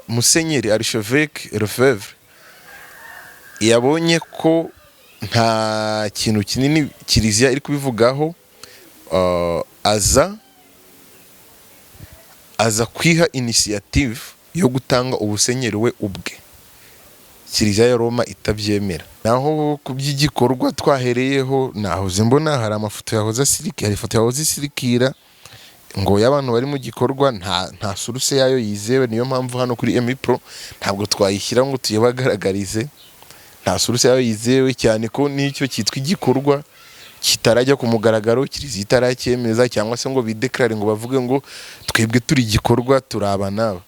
Musenyeri Archevêque Lefebvre yabonye ko nta kintu kinini kiliziya iri kubivugaho, aza kwiha initiative yo gutanga ubusenyeri we ubwe, kiliziya ya Roma itabyemera. Naho ku by'igikorwa twahereyeho, nahoze mbona hari amafoto yahoze asirikira, hari ifoto yahoze isirikira ngo y'abantu bari mu gikorwa, nta source yayo yizewe. Niyo mpamvu hano kuri Emipro ntabwo twayishyira ngo tuyibagaragarize, nta source yayo yizewe, cyane ko n'icyo cyitwa igikorwa kitarajya ku mugaragaro, kiliziya itaracyemeza cyangwa se ngo bideclare, ngo bavuge ngo twebwe turi igikorwa, turi aba n'aba.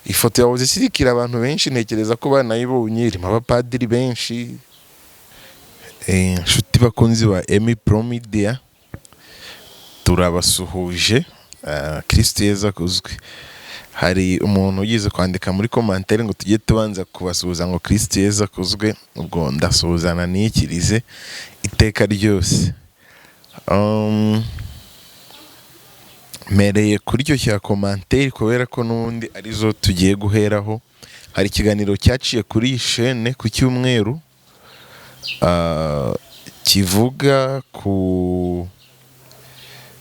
Ifoto yahoze isirikira abantu benshi, ntekereza ko banayibonye, irimo abapadiri benshi. Inshuti bakunzi ba Emi Pro Media, turabasuhuje. Kristo Yezu akuzwe. Hari umuntu ugize kwandika muri commentaire ngo tujye tubanza kubasuhuza ngo Kristo Yezu akuzwe. Ubwo ndasuhuzana niyikirize iteka ryose. Mpereye kuri icyo cya commentaire kubera ko n'ubundi arizo tugiye guheraho. Hari ikiganiro cyaciye kuri iyi shene ku cyumweru, kivuga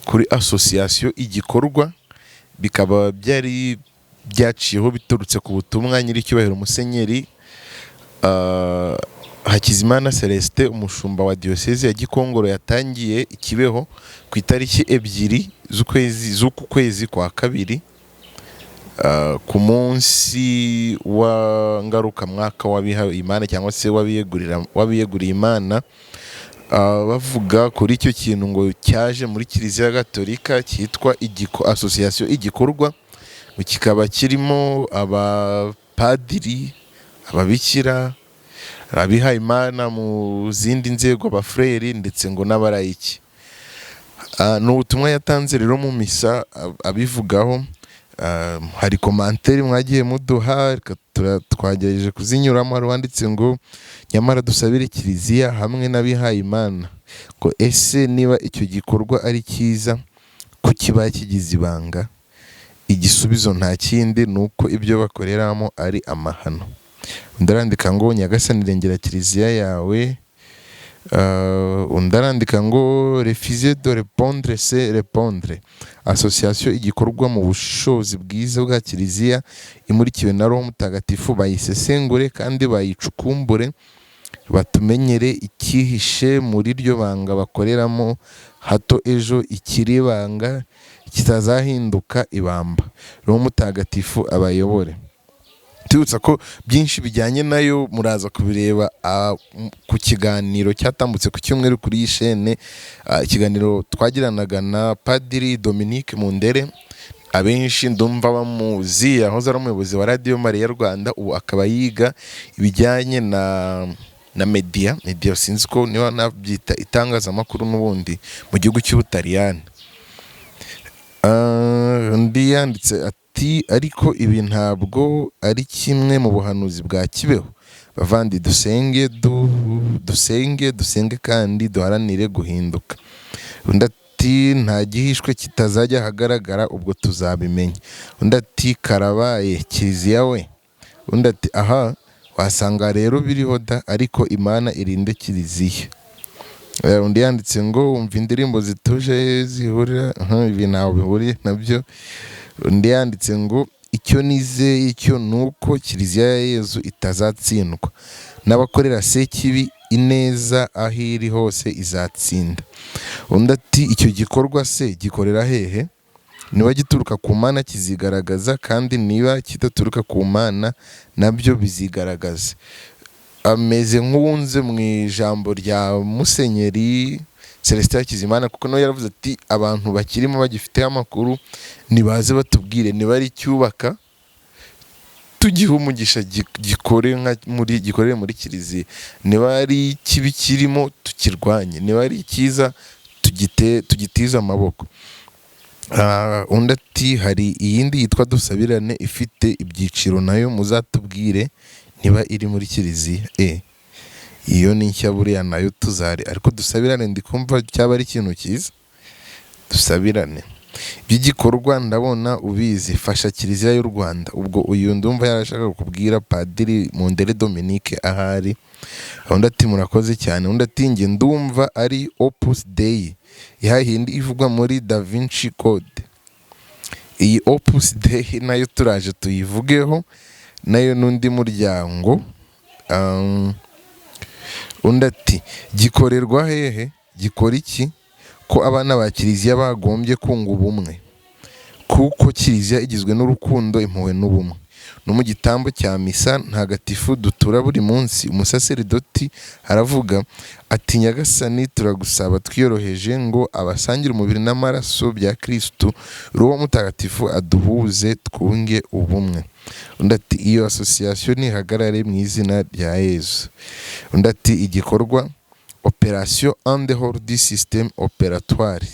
kuri association Igikorwa, bikaba byari byaciyeho biturutse ku butumwa nyiricyubahiro Musenyeri Hakizimana Celestin, umushumba wa Diyoseze ya Gikongoro, yatangiye i Kibeho ku itariki 2 z'ukwezi z'uku kwezi kwa kabiri, ku munsi wa ngarukamwaka w'abihaye Imana cyangwa se w'abiyeguriye Imana, bavuga kuri icyo kintu ngo cyaje muri Kiliziya Gatolika cyitwa association Igikorwa, ngo kikaba kirimo abapadiri, ababikira, abihaye Imana mu zindi nzego, abafureri, ndetse ngo n'abarayiki. Ni ubutumwa yatanze rero mu misa abivugaho. Hari commentaire mwagiye muduha, reka twagerageje kuzinyuramo. Hari uwanditse ngo nyamara dusabire kiliziya hamwe n'abihaye Imana, ngo ese niba icyo gikorwa ari cyiza, kuki bakigize ibanga? Igisubizo nta kindi, ni uko ibyo bakoreramo ari amahano. Undi arandika ngo Nyagasani rengera kiliziya yawe. Undi arandika ngo refuser de répondre, c'est répondre. Association Igikorwa, mu bushobozi bwiza bwa kiliziya imurikiwe na Roho Mutagatifu, bayisesengure kandi bayicukumbure, batumenyere icyihishe muri iryo banga bakoreramo, hato ejo ikiri ibanga kitazahinduka ibamba. Roho Mutagatifu abayobore. Tubibutsa ko byinshi bijyanye nayo muraza kubireba ku kiganiro cyatambutse ku cyumweru kuri iyi shene, ikiganiro twagiranaga na Padiri Dominique Mundere. Abenshi ndumva bamuzi, yahoze ari umuyobozi wa Radiyo Mariya Rwanda, ubu akaba yiga ibijyanye na media, sinzi ko niba nabyita itangazamakuru n'ubundi, mu gihugu cy'Ubutaliyani. Undi yanditse ati ariko ibi ntabwo ari kimwe mu buhanuzi bwa Kibeho? Bavandi, dusenge, dusenge, dusenge kandi duharanire guhinduka. Undi ati nta gihishwe kitazajya ahagaragara, ubwo tuzabimenya. Undi ati karabaye kiliziya we. Undi ati aha wasanga rero biriho da, ariko Imana irinde kiliziya. Undi yanditse ngo wumva indirimbo zituje zihurira, ibi ntaho bihuriye nabyo. Undi yanditse ngo icyo nizeye cyo ni uko kiliziya ya Yezu itazatsindwa n'abakorera sekibi, ineza aho iri hose izatsinda. Undi ati icyo gikorwa se gikorera hehe? Niba gituruka ku Mana kizigaragaza, kandi niba kidaturuka ku Mana nabyo bizigaragaza. Ameze nk'uwunze mu ijambo rya Musenyeri Celestin Hakizimana, kuko nawe yaravuze ati abantu bakirimo bagifiteho amakuru nibaze batubwire, niba ari icyubaka tugihe umugisha, gikore nka muri gikorere muri kiliziya, niba ari ikibi kirimo tukirwanye, niba ari icyiza tugitize amaboko. Undi ati hari iyindi yitwa Dusabirane ifite ibyiciro, nayo muzatubwire niba iri muri kiliziya. Iyo ni nshya buriya, nayo tuzari, ariko Dusabirane ndi kumva cyaba ari ikintu cyiza. Dusabirane. Iby'igikorwa ndabona ubizi, fasha Kiliziya y'u Rwanda. Ubwo uyu ndumva yarashaka kubwira Padiri Mundere Dominique ahari. Undi ati murakoze cyane. Undi ati njye ndumva ari Opus Dei, yahindi ivugwa muri Da Vinci Code. Iyi Opus Dei nayo turaje tuyivugeho, nayo n'undi muryango. Undi ati gikorerwa hehe, gikora iki, ko abana ba Kiliziya bagombye kunga ubumwe, kuko Kiliziya igizwe n'urukundo, impuhwe n'ubumwe. No mu gitambo cya misa ntagatifu dutura buri munsi, umusaseridoti aravuga ati Nyagasani turagusaba twiyoroheje ngo abasangira umubiri n'amaraso bya Kristu, Roho Mutagatifu aduhuze twunge ubumwe. Undi ati iyo association nihagarare mu izina rya Yezu. Undi ati igikorwa opération en dehors du système opératoire.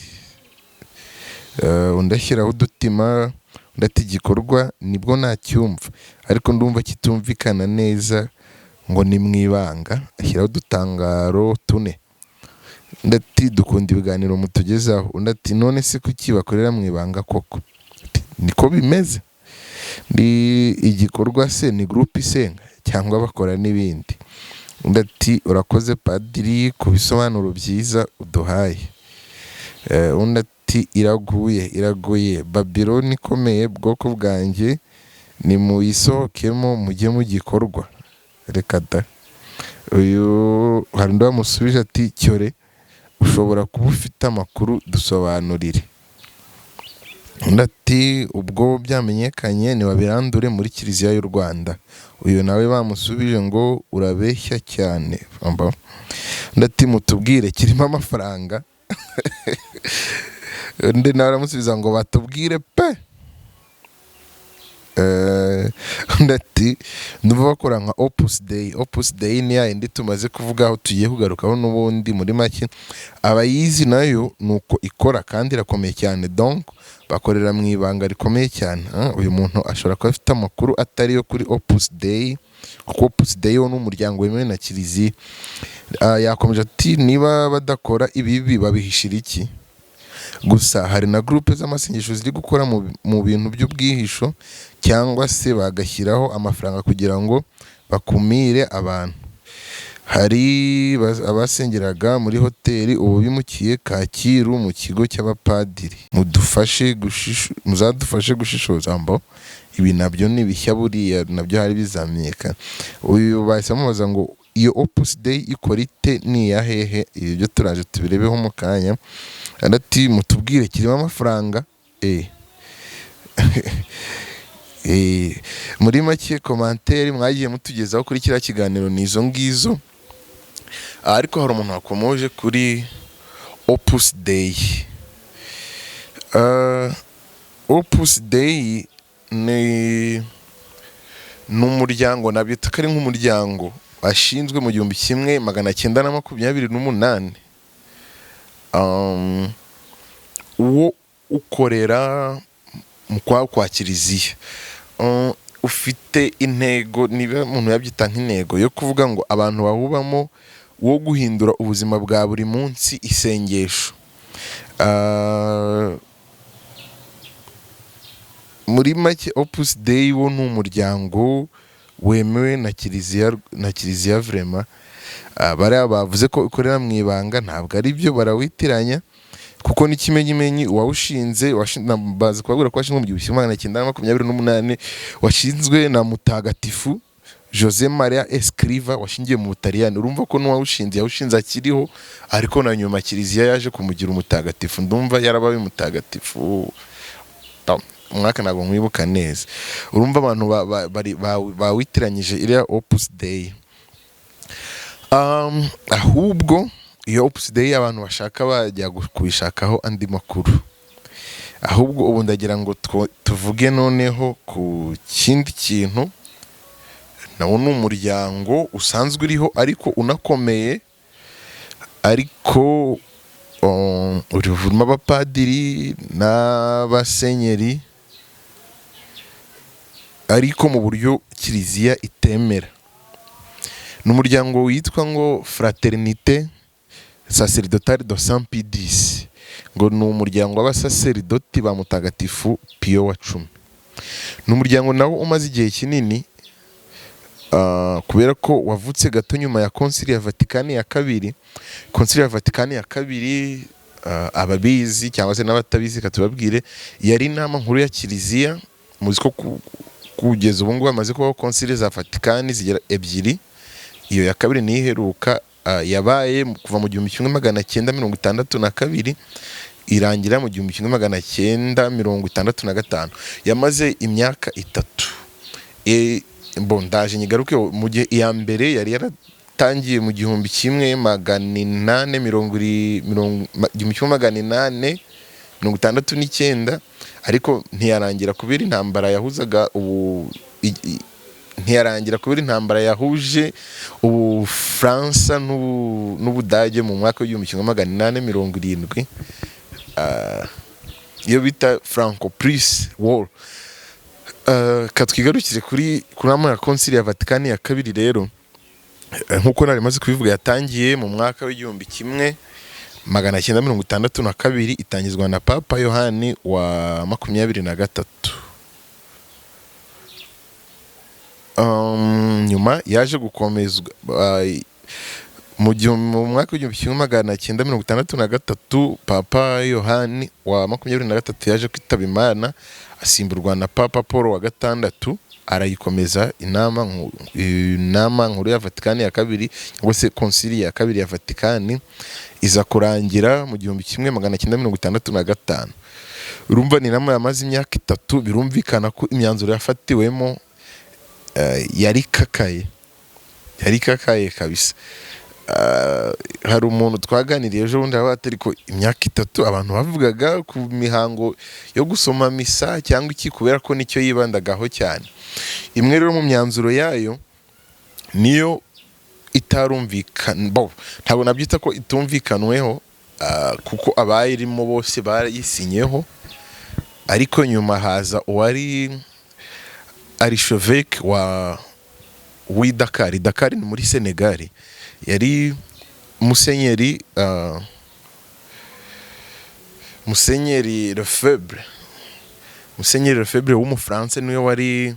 Undi ashyiraho udutima. Undi ati igikorwa nibwo nacyumva ariko ndumva kitumvikana neza ngo ni mu ibanga, ashyiraho udutangaro tune. Undi ati dukunda ibiganiro mutugezaho. Undi ati none se kuki bakorera mu ibanga koko? Ati, niko bimeze. Ndi igikorwa se ni groupe isenga cyangwa bakora n'ibindi? Undi ati urakoze padiri ku bisobanuro byiza uduhaye. Undi ati iraguye iraguye Babiloni ikomeye, bwoko bwanjye nimuyisohokemo mujye mu gikorwa. Reka da. Uyu hari undi wamusubije ati cyore ushobora kuba ufite amakuru dusobanurire. Undi ati ubwo byamenyekanye ntibabirandure muri Kiliziya y'u Rwanda. Uyu nawe bamusubije ngo urabeshya cyane. Undi ati mutubwire kirimo amafaranga. Undi nawe aramusubiza ngo batubwire pe. Undi ati ndumva bakora nka Opus Dei. Opus Dei ni yayindi tumaze kuvugaho, tugiye kugarukaho n'ubundi. Muri make abayizi nayo ni uko ikora kandi irakomeye cyane, donc bakorera mu ibanga rikomeye cyane. Uyu muntu ashobora kuba afite amakuru atari yo kuri Opus Dei, kuko Opus Dei wo ni umuryango wemewe na Kiliziya. Yakomeje ati niba badakora ibibi babihishira iki? Gusa hari na groupe z'amasengesho ziri gukora mu bintu by'ubwihisho, cyangwa se bagashyiraho amafaranga kugira ngo bakumire abantu. Hari abasengeraga muri hoteli ubu bimukiye Kacyiru mu kigo cy'abapadiri. Mudufashe muzadufashe gushishoza mbo ibi nabyo ni bishya, buriya nabyo hari bizamenyekana. Uyu bahise bamubaza ngo iyo Opus Dei ikora ite, ni iya hehe? Ibi byo turaje tubirebeho mu kanya. Ati mutubwire kirimo amafaranga. Muri make commentaire mwagiye mutugezaho kuri kiriya kiganiro ni izo ngizo. Ariko hari umuntu wakomoje kuri Opus Dei. Opus Dei ni umuryango, nabyita ko ari nk'umuryango washinzwe mu 1928, wo ukorera mu kwa Kiliziya. Ufite intego, niba umuntu yabyita nk'intego yo kuvuga ngo abantu bawubamo wo guhindura ubuzima bwa buri munsi isengesho. Muri make Opus Dei wo ni umuryango wemewe na Kiliziya, na Kiliziya vraiment. Bariya bavuze ko ikorera mu ibanga ntabwo ari byo, barawitiranya, kuko n'ikimenyimenyi uwawushinze bazi kubabwira ko washinzwe mu 1928, washinzwe na Mutagatifu Jose Maria Escriva washingiye mu Butaliyani. Urumva ko n'uwawushinze yawushinze akiriho, ariko na nyuma Kiliziya yaje kumugira umutagatifu. Ndumva yarabaye umutagatifu umwaka ntabwo nkwibuka neza. Urumva abantu bawitiranyije iriya Opus Dei. Ahubwo iyo Opus Dei abantu bashaka bajya kubishakaho andi makuru. Ahubwo ubu ndagira ngo tuvuge noneho ku kindi kintu, nawo ni umuryango usanzwe uriho ariko unakomeye, ariko urimo abapadiri n'abasenyeri, ariko mu buryo Kiliziya itemera. Ni umuryango witwa ngo Fraternité Sacerdotale de Saint Pie X, Ngo ni umuryango w'abasaseridoti ba Mutagatifu Piyo wa cumi. Ni umuryango nawo umaze igihe kinini, kubera ko wavutse gato nyuma ya Konsili ya Vatikani ya kabiri. Konsili ya Vatikani ya kabiri, ababizi cyangwa se n'abatabizi reka tubabwire, yari inama nkuru ya Kiliziya. Muzi ko kugeza ubu ngubu hamaze kubaho konsili za Vatikani zigera ebyiri. Iyo ya kabiri niyo iheruka, yabaye kuva mu 1962 irangira mu 1965, yamaze imyaka 3. Bon, ndaje nyigaruke. Mu gihe iya mbere yari yaratangiye mu 1869, ariko ntiyarangira kubera intambara yahuzaga ubu ntiyarangira kubera intambara yahuje Ubufaransa n'Ubudage mu mwaka w'1870, iyo bita Franco Prusse War. Katwigarukire kuri nama ya Konsili ya Vatikani ya kabiri rero. Nk'uko nari maze kubivuga, yatangiye mu mwaka w'1962, itangizwa na Papa Yohani wa 23. Nyuma yaje gukomezwa mu mwaka w'1963. Papa Yohani wa 23 yaje kwitaba Imana, asimburwa na Papa Paul wa gatandatu, arayikomeza inama nkuru ya Vatikani ya kabiri cyangwa se Konsili ya kabiri ya Vatikani, iza kurangira mu 1965. Urumva ni inama yamaze imyaka 3. Birumvikana ko imyanzuro yafatiwemo yari ikakaye, yari ikakaye kabisa. Hari umuntu twaganiriye ejo bundi aravuga ati ariko imyaka 3 abantu bavugaga ku mihango yo gusoma misa cyangwa iki, kubera ko nicyo yibandagaho cyane. Imwe rero mu myanzuro yayo niyo itarumvikana, bo ntabwo nabyita ko itumvikanweho, kuko abayirimo bose barayisinyeho, ariko nyuma haza uwari archevêque wa w'i Dakar. Dakar ni muri Senegal, yari Musenyeri Lefebvre w'Umufaransa, niwe wari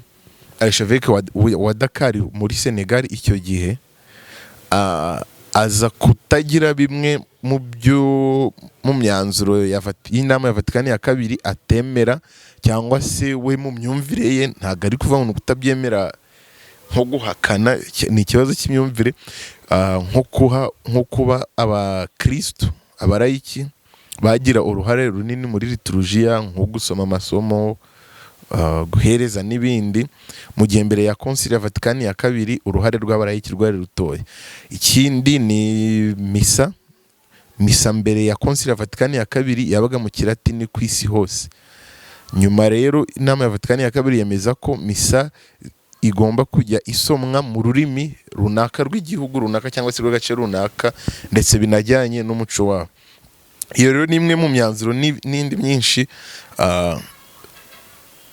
archevêque wa Dakar muri Senegal icyo gihe. Aza kutagira bimwe mu byo mu myanzuro y'inama ya Vatikani ya kabiri atemera, cyangwa se we mu myumvire ye, ntabwo ari kuvuga ngo kutabyemera nko guhakana, ni ikibazo cy'imyumvire, nko kuba abakristo abarayiki bagira uruhare runini muri liturujia, nko gusoma amasomo, guhereza n'ibindi, mu gihe mbere ya Konsili ya Vatikani ya kabiri uruhare rw'abarayiki rwari rutoya. Ikindi ni misa. Misa mbere ya Konsili ya Vatikani ya kabiri yabaga mu Kilatini ku isi hose. Nyuma rero inama ya Vatikani ya kabiri yemeza ko misa igomba kujya isomwa mu rurimi runaka rw'igihugu runaka cyangwa se rw'agace runaka, ndetse binajyanye n'umuco wabo. Iyo rero ni imwe mu myanzuro n'indi myinshi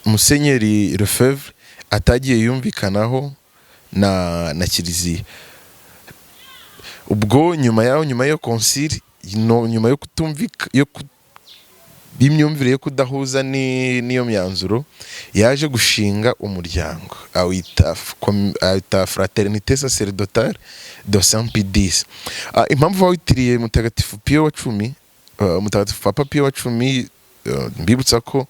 Musenyeri Lefebvre atagiye yumvikanaho na Kiliziya. Ubwo nyuma yaho, nyuma yo konsili, no, nyuma yo kutumvika yo y'imyumvire yo kudahuza n'iyo myanzuro, yaje gushinga umuryango awita Fraternité Sacerdotale de Saint Pie X. Impamvu bawitiriye Mutagatifu Pio wa cumi, Mutagatifu Papa Pio wa cumi, mbibutsa ko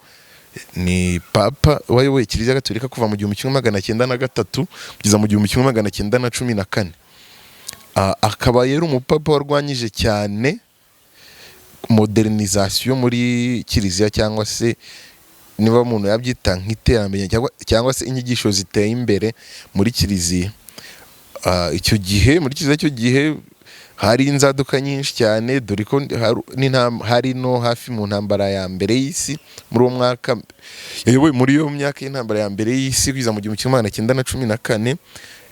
ni papa wayoboye Kiliziya Gatolika kuva mu 1903 kugeza mu 1914. Akaba yari umupapa warwanyije cyane modernisation muri Kiliziya, cyangwa se niba umuntu yabyita nk'iterambere cyangwa se inyigisho ziteye imbere muri Kiliziya. Icyo gihe muri Kiliziya, icyo gihe hari inzaduka nyinshi cyane, dore ko hari no hafi mu ntambara ya mbere y'isi. Muri uwo mwaka yayoboye, muri iyo myaka y'intambara ya mbere y'isi kugeza mu 1914,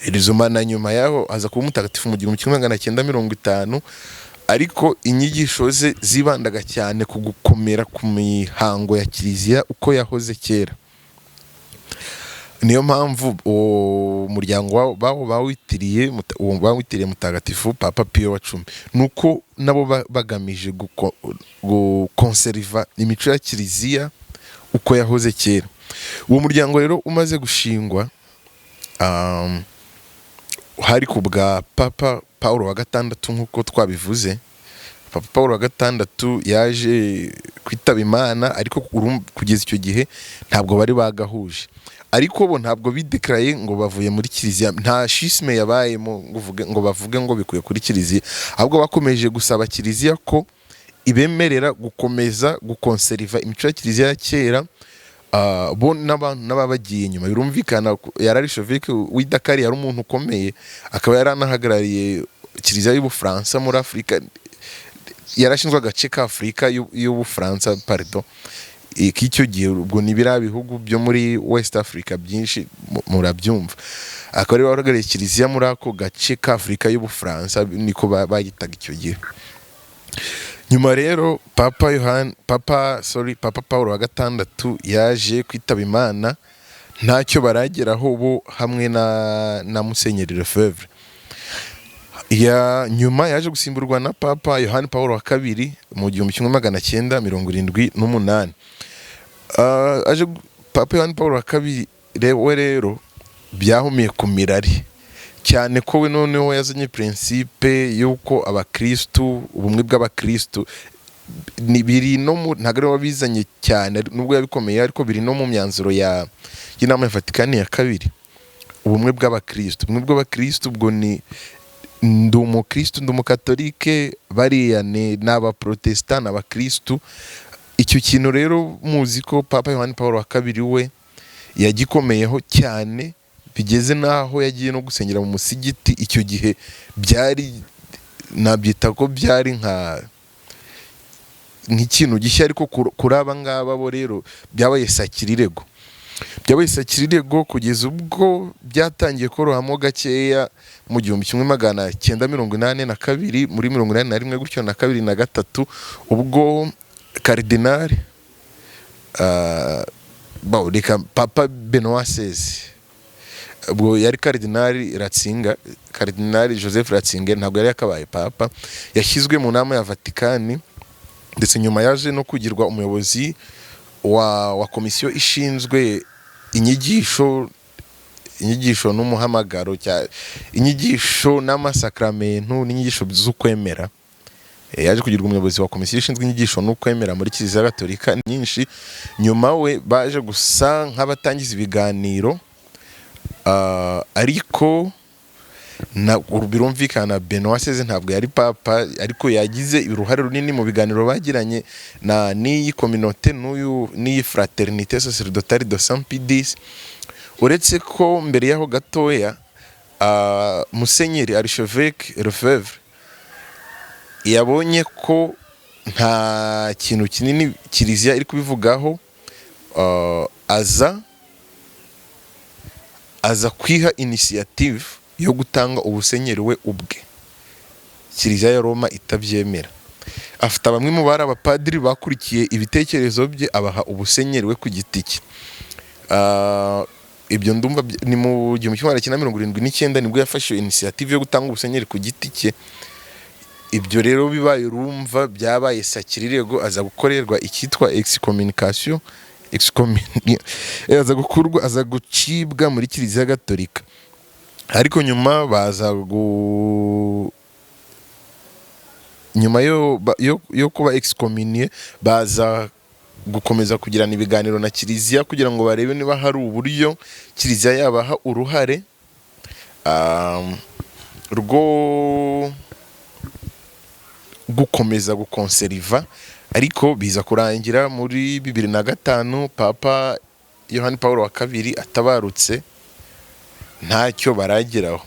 rizuma na nyuma yaho aza kuba umutagatifu mu 1950. Ariko inyigisho ze zibandaga cyane ku gukomera ku mihango ya Kiliziya uko yahoze kera. Niyo mpamvu uwo Umuryango bawo bawitiriye uwo bawitiriye Mutagatifu Papa Pio wa 10. Nuko nabo bagamije gukonseriva imico ya Kiliziya uko yahoze kera. Uwo muryango rero umaze gushingwa, hari ku bwa Papa Paul wa gatandatu. Nk'uko twabivuze, Papa Paul wa gatandatu yaje kwitaba Imana, ariko kugeza icyo gihe ntabwo bari bagahuje. Ariko bo ntabwo bidekaraye ngo bavuye muri Kiliziya, nta schisme yabayemo ngo bavuge ngo bikuye kuri Kiliziya. Ahubwo bakomeje gusaba Kiliziya ko ibemerera gukomeza gukonseriva imico ya Kiliziya ya kera, bo n'abantu n'ababagiye inyuma. Birumvikana yari archevêque w'i Dakar, yari umuntu ukomeye, akaba yari anahagarariye Kiliziya y'Ubufaransa muri Afurika, yarashinzwe agace ka Afurika y'Ubufaransa, pardon, k'icyo gihe. Ubwo ni biriya bihugu byo muri West Africa byinshi, murabyumva. Akaba ariwe wahagarariye Kiliziya muri ako gace ka Afurika y'Ubufaransa, niko bayitaga icyo gihe. Nyuma rero Papa Yohani, Papa, sorry, Papa Paul wa gatandatu yaje kwitaba Imana, ntacyo barageraho bo hamwe na Musenyeri Lefebvre. Ya nyuma yaje gusimburwa na Papa Yohani Paul wa kabiri mu 1978. Aje Papa Yohani Paul wa kabiri we rero byahumiye ku mirari cyane, ko we noneho yazanye principe y'uko abakristu, ubumwe bw'abakristu, ni biri no mu, ntabwo ariwe wabizanye cyane nubwo yabikomeye, ariko biri no mu myanzuro ya y'inama ya Vatikani ya kabiri. Ubumwe bw'abakristu, ubumwe bw'abakristu, ubwo ni ndi umukristu, ndi umukatolike, bariya ni abaprotestant, ni abakristu. Icyo kintu rero muzi ko Papa Yohani Paul wa kabiri we yagikomeyeho cyane, bigeze n'aho yagiye no gusengera mu musigiti. Icyo gihe byari, nabyita ko byari nk'ikintu gishya, ariko kuri aba ngaba bo rero byabaye sakirirego, byabaye sakirirego kugeza ubwo byatangiye korohamo gakeya mu 1982, muri 81 gutyo, na kabiri na gatatu, ubwo Karidinali, reka, Papa Benoit XVI, ubwo yari Karidinali Ratzinger, Karidinali Joseph Ratzinger, ntabwo yari yakabaye papa, yashyizwe mu nama ya Vatikani, ndetse nyuma yaje no kugirwa umuyobozi wa komisiyo ishinzwe inyigisho n'umuhamagaro, inyigisho n'amasakramentu n'inyigisho z'ukwemera. Yaje kugirwa umuyobozi wa komisiyo ishinzwe inyigisho n'ukwemera muri Kiliziya Gatolika nyinshi. Nyuma we baje gusa nk'abatangiza ibiganiro, ariko birumvikana Benoit XVI ntabwo yari papa, ariko yagize uruhare runini mu biganiro bagiranye na n'iyi communauté n'uyu n'iyi Fraternité Sacerdotale de Saint Pie X. Uretse ko mbere yaho gatoya, Musenyeri Archevêque Lefebvre yabonye ko nta kintu kinini Kiliziya iri kubivugaho, aza kwiha initiative yo gutanga ubusenyeri we ubwe, Kiliziya ya Roma itabyemera. Afite bamwe mu bari abapadiri bakurikiye ibitekerezo bye, abaha ubusenyeri we ku giti cye. Ibyo ndumva ni mu 1979 nibwo yafashe iyo initiative yo gutanga ubusenyeri ku giti cye. Ibyo rero bibaye, urumva byabaye sakirirego, aza gukorerwa icyitwa excommunication, aza gukurwa, aza gucibwa muri Kiliziya Gatolika. Ariko nyuma baza gu nyuma yo kuba excommunié, baza gukomeza kugirana ibiganiro na Kiliziya kugira ngo barebe niba hari uburyo Kiliziya yabaha uruhare rwo gukomeza gukonseriva. Ariko biza kurangira muri 2005 Papa Yohani Paul wa kabiri atabarutse, ntacyo barageraho.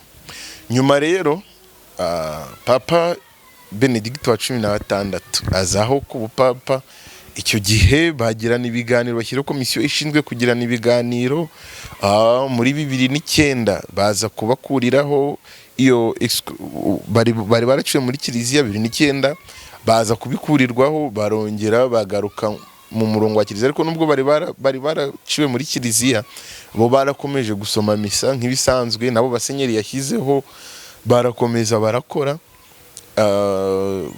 Nyuma rero, Papa Benedicto wa 16 azaho ku bupapa. Icyo gihe bagirana ibiganiro, bashyiraho komisiyo ishinzwe kugirana ibiganiro. Muri 2009 baza kubakuriraho iyo bari baraciwe muri Kiliziya. 2009 baza kubikurirwaho, barongera bagaruka. mu murongo wa kiliziya, ariko nubwo bari baraciwe muri kiliziya, bo barakomeje gusoma misa nk'ibisanzwe. Nabo basenyeri yashyizeho barakomeza barakora,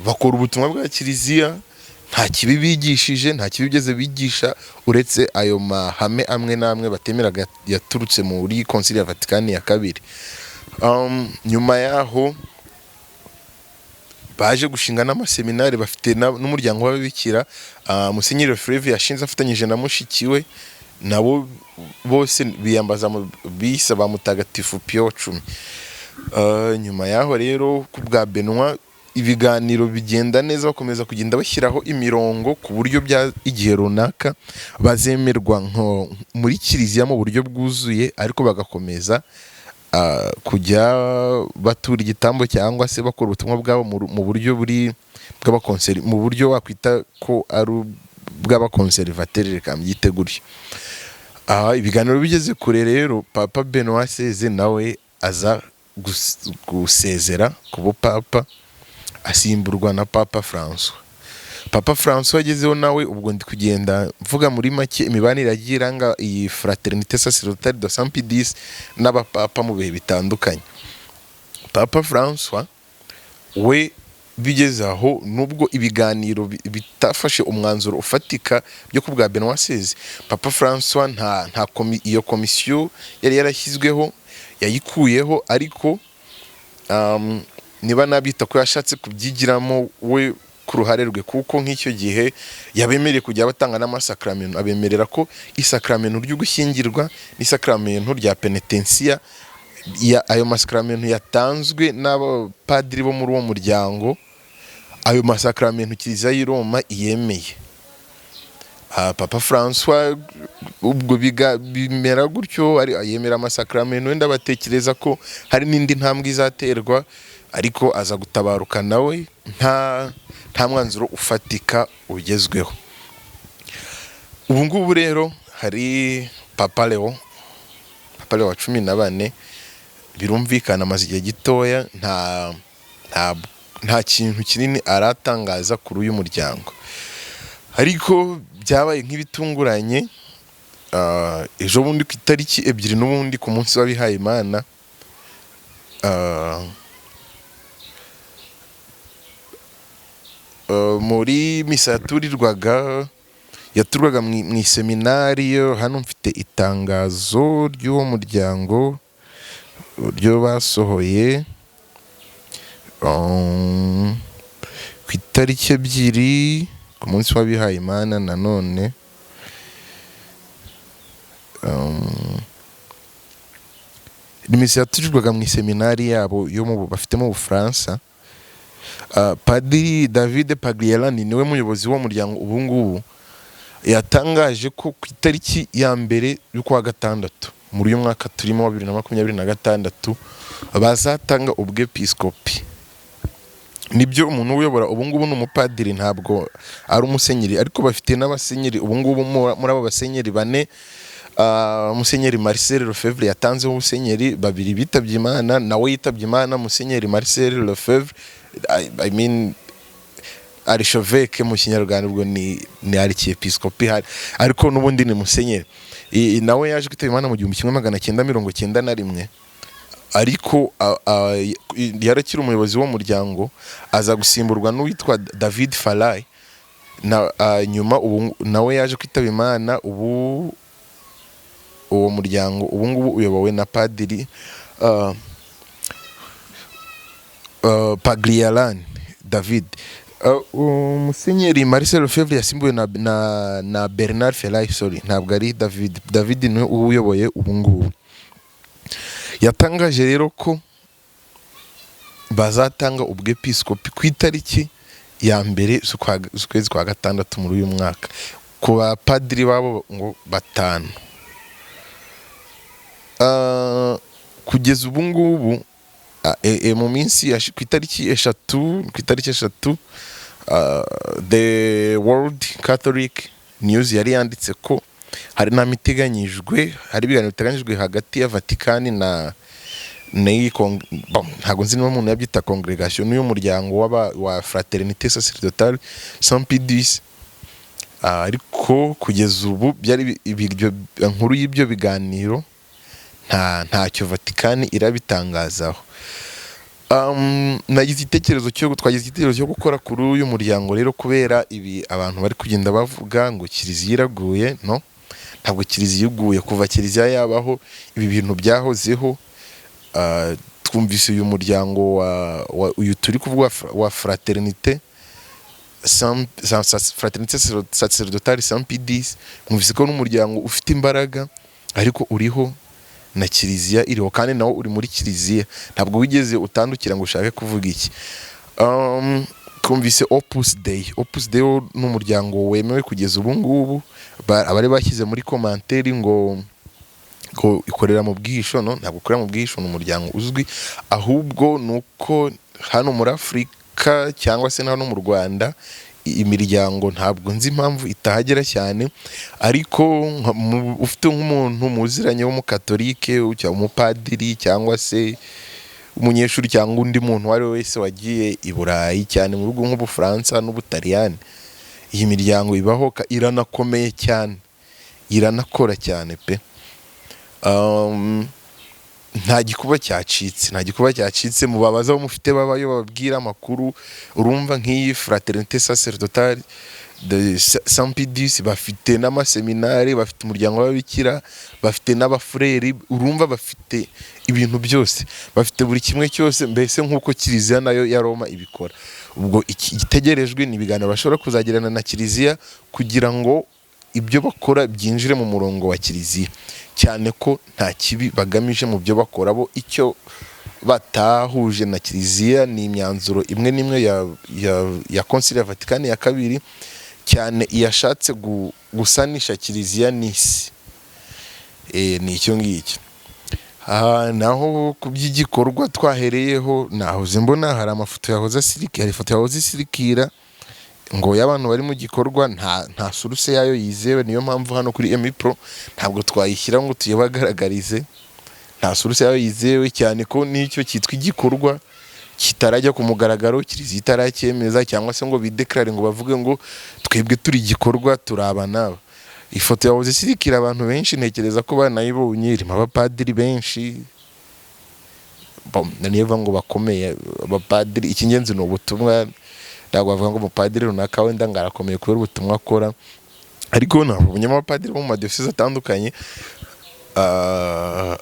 bakora ubutumwa bwa kiliziya. Nta kibi bigishije, nta kibi bigeze bigisha, uretse ayo mahame amwe n'amwe batemeraga yaturutse muri Konsili ya Vatikani ya kabiri. Nyuma yaho baje gushinga n'amaseminari, bafite n'umuryango w'ababikira, Musenyeri Lefebvre yashinze afatanyije na mushiki we. Nabo bose biyambaza bise ba Mutagatifu Pio wa X. Nyuma yaho rero, ku bwa Benoit, ibiganiro bigenda neza, bakomeza kugenda bashyiraho imirongo ku buryo bya igihe runaka bazemerwa nko muri kiliziya mu buryo bwuzuye, ariko bagakomeza kujya batura igitambo cyangwa se bakora ubutumwa bwabo mu buryo buri bw'abakonseri, mu buryo wakwita ko ari ubw'abakonserivateri, reka mbyite gutyo. Ibiganiro bigeze kure rero, Papa Benoit XVI nawe aza gusezera ku bupapa, asimburwa na Papa Francois. Papa Francois agezeho nawe, ubwo ndi kugenda mvuga muri make imibanire yagiye iranga iyi Fraternité Sacerdotale de Saint Pie X n'abapapa mu bihe bitandukanye. Papa Francois we bigeze aho, nubwo ibiganiro bitafashe umwanzuro ufatika byo ku bwa Benoit XVI, Papa Francois nta iyo komisiyo yari yarashyizweho yayikuyeho, ariko niba nabyita ko yashatse kubyigiramo we ku ruhare rwe, kuko nk'icyo gihe yabemereye kujya batanga n'amasakramentu, abemerera ko isakramento ry'ugushyingirwa n'isakramento rya penetensiya, ayo masakramentu yatanzwe n'abapadiri bo muri uwo muryango, ayo masakramentu Kiliziya y'i Roma iyemeye. Papa Francois ubwo bimera gutyo, yemera amasakramentu, wenda batekereza ko hari n'indi ntambwe izaterwa, ariko aza gutabaruka nawe nta mwanzuro ufatika ugezweho. Ubu ngubu rero hari Papa Leo, Papa Leo wa 14. Birumvikana amaze igihe gitoya, nta kintu kinini aratangaza kuri uyu muryango, ariko byabaye nk'ibitunguranye, ejo bundi ku itariki 2, n'ubundi ku munsi w'abihaye Imana, muri misa yaturwaga mu iseminari yo hano. Mfite itangazo ry'uwo muryango ryo basohoye ku itariki 2, ku munsi w'abihaye Imana nanone. Ni misa yaturirwaga mu iseminari yabo yo bafite mu Bufaransa. Padiri David Pagliarani niwe muyobozi w'uwo muryango ubu ngubu. Yatangaje ko ku itariki ya 1 y'ukwa gatandatu muri uyu mwaka turimo wa 2026 bazatanga ubwepiskopi. Nibyo, umuntu uyobora ubu ngubu ni umupadiri, ntabwo ari umusenyeri, ariko bafite n'abasenyeri ubu ngubu. Muri abo basenyeri bane, Musenyeri Marcel Lefebvre yatanzeho ubusenyeri, babiri bitabye Imana, nawe yitabye Imana. Musenyeri Marcel Lefebvre, I mean archevêque mu Kinyarwanda, ubwo ni archiepiscopi hari, ariko n'ubundi ni musenyeri. Nawe yaje kwitaba Imana mu 1991, ariko yarakiri umuyobozi w'umuryango, aza gusimburwa n'uwitwa David Fellay. Na nyuma ubu nawe yaje kwitaba Imana. Ubu uwo muryango ubu ngubu uyobowe na Padiri Pagliarani David. Umusenyeri Marcel Lefebvre yasimbuwe na Bernard Fellay, sorry, ntabwo ari David. David niwe uyoboye ubu ngubu. Yatangaje rero ko bazatanga ubwepiskopi ku itariki ya 1 z'ukwezi kwa gatandatu muri uyu mwaka ku bapadiri babo ngo batanu. Kugeza ubu ngubu, mu minsi ku itariki 3, The World Catholic News yari yanditse ko hari inama iteganyijwe, hari ibiganiro biteganyijwe hagati ya Vatikani na n'iyi bon, ntabwo nzi niba umuntu yabyita congregation, n'uyu muryango wa Fraternité Sacerdotale Saint Pie X. Ariko kugeza ubu byari ibyo nkuru y'ibyo biganiro ntacyo Vatikani irabitangazaho. Nagize igitekerezo cyo twagize igitekerezo cyo gukora kuri uyu muryango rero, kubera ibi abantu bari kugenda bavuga ngo kiliziya iraguye. No, ntabwo kiliziya iguye. Kuva kiliziya yabaho, ibi bintu byahozeho. Twumvise uyu muryango wa uyu turi kuvuga wa Fraternité Sacerdotale Saint Pie X. Mwumvise ko n'umuryango ufite imbaraga, ariko uriho na kiliziya iriho, kandi nawo uri muri kiliziya, ntabwo wigeze utandukira ngo ushake kuvuga iki. Twumvise Opus Dei. Opus Dei wo ni umuryango wemewe kugeza ubu ngubu. Abari bashyize muri commentaire ngo ikorera mu bwihisho, no, ntabwo ikorera mu bwihisho, ni umuryango uzwi. Ahubwo ni uko hano muri Afurika cyangwa se na hano mu Rwanda imiryango ntabwo nzi impamvu itahagera cyane. Ariko ufite nk'umuntu muziranye w'umukatolike cyangwa umupadiri cyangwa se umunyeshuri cyangwa undi muntu uwo ari we wese wagiye i Burayi, cyane mu bihugu nk'Ubufaransa n'Ubutaliyani, iyi miryango ibaho, iranakomeye cyane, iranakora cyane pe. Nta gikuba cyacitse, nta gikuba cyacitse. Mubabaza abo mufite babayo, bababwira amakuru. Urumva nk'iyi Fraternité Sacerdotale de Saint Pie X bafite n'amaseminari, bafite umuryango w'ababikira, bafite n'abafureri. Urumva bafite ibintu byose, bafite buri kimwe cyose, mbese nk'uko kiliziya nayo ya Roma ibikora. Ubwo igitegerejwe ni ibiganiro bashobora kuzagirana na kiliziya kugira ngo ibyo bakora byinjire mu murongo wa kiliziya, cyane ko nta kibi bagamije mu byo bakora. Bo icyo batahuje na kiliziya ni imyanzuro imwe n'imwe ya Konsili ya Vatikani ya Kabiri, cyane iyashatse gusanisha kiliziya n'isi. Ni icyo ngicyo. Naho ku by'igikorwa twahereyeho, nahoze mbona hari amafoto yahoze asirikira, hari ifoto yahoze isirikira ngo y'abantu bari mu gikorwa. Nta source yayo yizewe, niyo mpamvu hano kuri Emipro ntabwo twayishyira ngo tuyibagaragarize. Nta source yayo yizewe, cyane ko n'icyo cyitwa igikorwa kitarajya ku mugaragaro, kiliziya itaracyemeza cyangwa se ngo bideclare, ngo bavuge ngo twebwe turi igikorwa, turaba n'aba. Ifoto yahoze isirikira abantu benshi, ntekereza ko banayibonye, irimo abapadiri benshi. Niyo ngo bakomeye abapadiri, icy'ingenzi ni ubutumwa. Ntabwo bavuga ngo umupadiri runaka wenda ngo arakomeye kubera ubutumwa akora, ariko nabonyemo abapadiri bo mu madiyoseze atandukanye.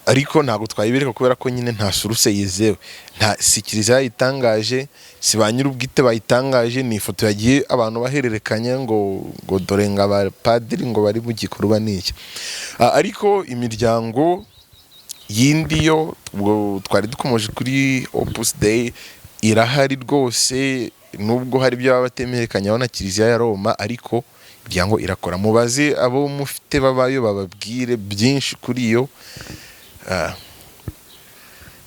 Ariko ntabwo twayibereka kubera ko nyine nta source yizewe, nta si kiliziya yayitangaje, si ba nyir'ubwite bayitangaje. Ni ifoto yagiye abantu bahererekanya ngo dore ngo abapadiri ngo bari mu gikorwa n'iki. Ariko imiryango yindi yo, ubwo twari dukomeje kuri Opus Dei, irahari rwose, nubwo hari ibyo baba batemerekanyaho na kiliziya ya Roma, ariko imiryango irakora. Mubaze abo mufite babayo, bababwire byinshi kuri iyo.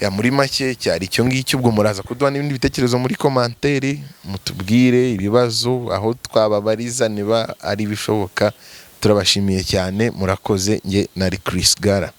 Ya, muri make cyari icyo ngicyo. Ubwo muraza kuduha n'ibindi bitekerezo muri commentaire, mutubwire ibibazo, aho twababariza niba ari ibishoboka. Turabashimiye cyane, murakoze. Nge nari Chris Gara.